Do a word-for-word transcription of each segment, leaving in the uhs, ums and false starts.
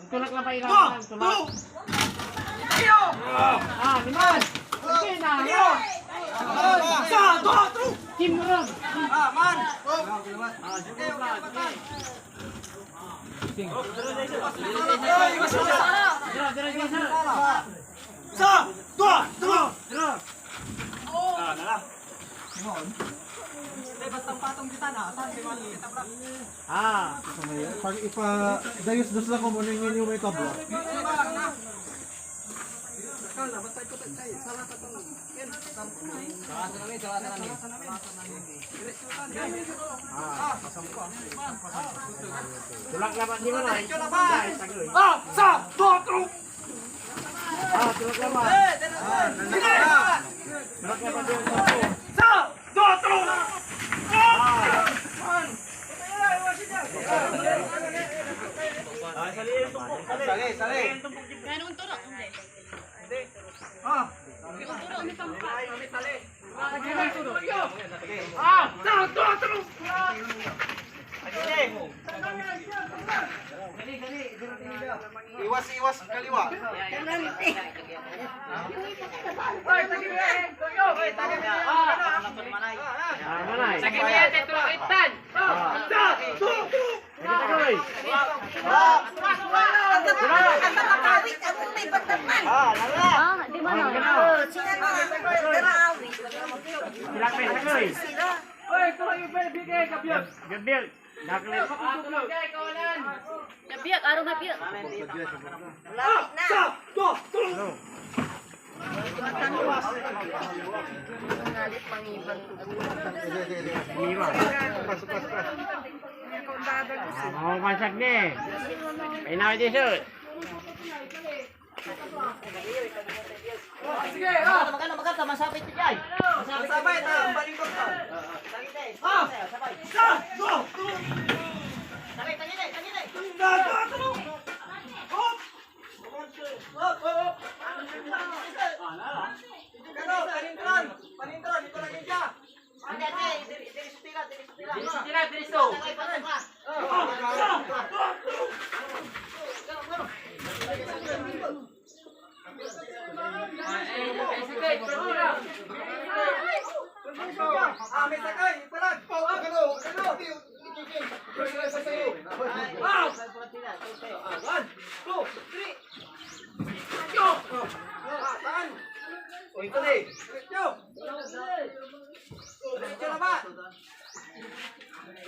Tulak lang pa, tulak. Ah, liman. Okay na. Sa, dua, tlo. Team Ron. Ah, man. Sa, dua, tlo. Ah, nala. Hindi, basta patong kita na. Saan, di ba, kita, bro? Ah. Pag ipa-dayos-dos lang ko muna yung, yung may tabla. Tulak laban di mo na. Ah, sa, dua, tlo. Ah, tulak laban. Tulak laban di mo. Sa, dua, tlo. Ah. Sali, sali. Ganun to, no? Ah. Iwas, iwas, kaliwa. Ah, manay. Sige, Mia, te, tulak itan. Ah. Sige, Mia. Ah, di ba na? Oh, sila na. Sila pa yung sagoy. Sila. Gabriel, Gabriel. Gabriel, araw na, Gabriel. Malapit na. Mangalit, mangibang. Mangibang. Ako, masak ni. Painaw di, sir. Sige, ah. Magkano, magkano, magkano, masabit ka dyan. Masabit ka dyan. Ah. Sa, go! Tangin, tangin, tangin, tangin. Hop! Hop, hop, hop. Ano, panintron, panintron, ito lagi siya. Diriso, diriso. One, two, three. Yo! Ah, saan? O, ito na eh. Yo! Diretso na ba?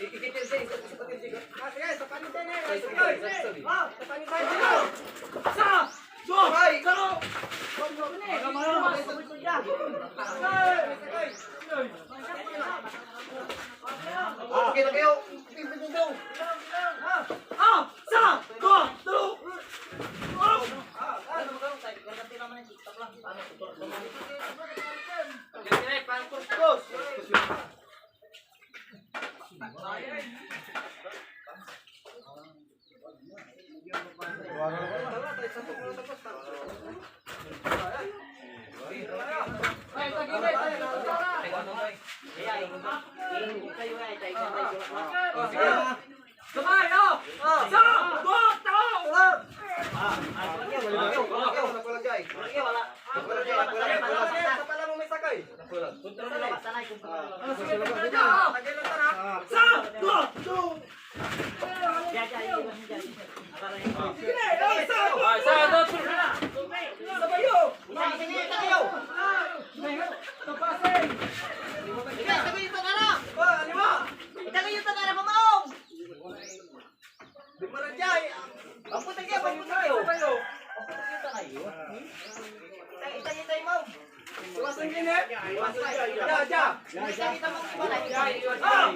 Ikikit yun, sir. Isa, isa pa, sir. Ah, sige, sa panin tayo na eh. Ay, sige, sorry, sorry. Ah, sa panin tayo na. Sa! Dos! Ay! Talo! Ay! Ah, okay na kayo. Ah! Sa! Dos! Talo! Ah! Sabay, oh! Sa! Dos! Talo! Sa pala mo may sakay. Sa! Dos! Iwasan niyo, eh. Iwasan niyo. Diyan, diyan. Diyan, diyan. Ah!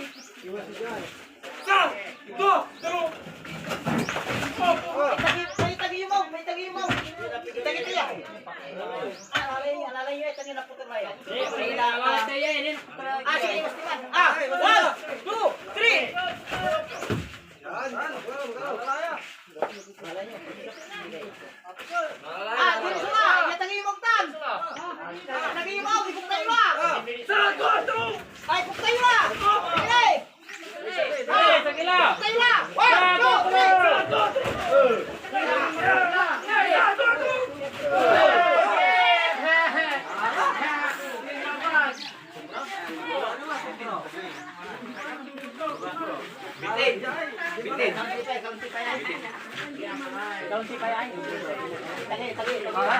Isa, dua, talo. May itagi yung mount, may itagi yung mount. Itagi tayo. Alalay, alalay, itagi na po tayo. Ah, sige, iwas naman. Ah, one, two, three. Ah, dito na. Itagi yung mount tan. Itagi yung mount, ikot tayo, ah. Sa, dua, talo. Ay, ikot tayo, ah. Sige. Hey, sa gila! Tayo na! One, two, three!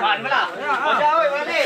Maan mo la. O, siya, oy, wala ni.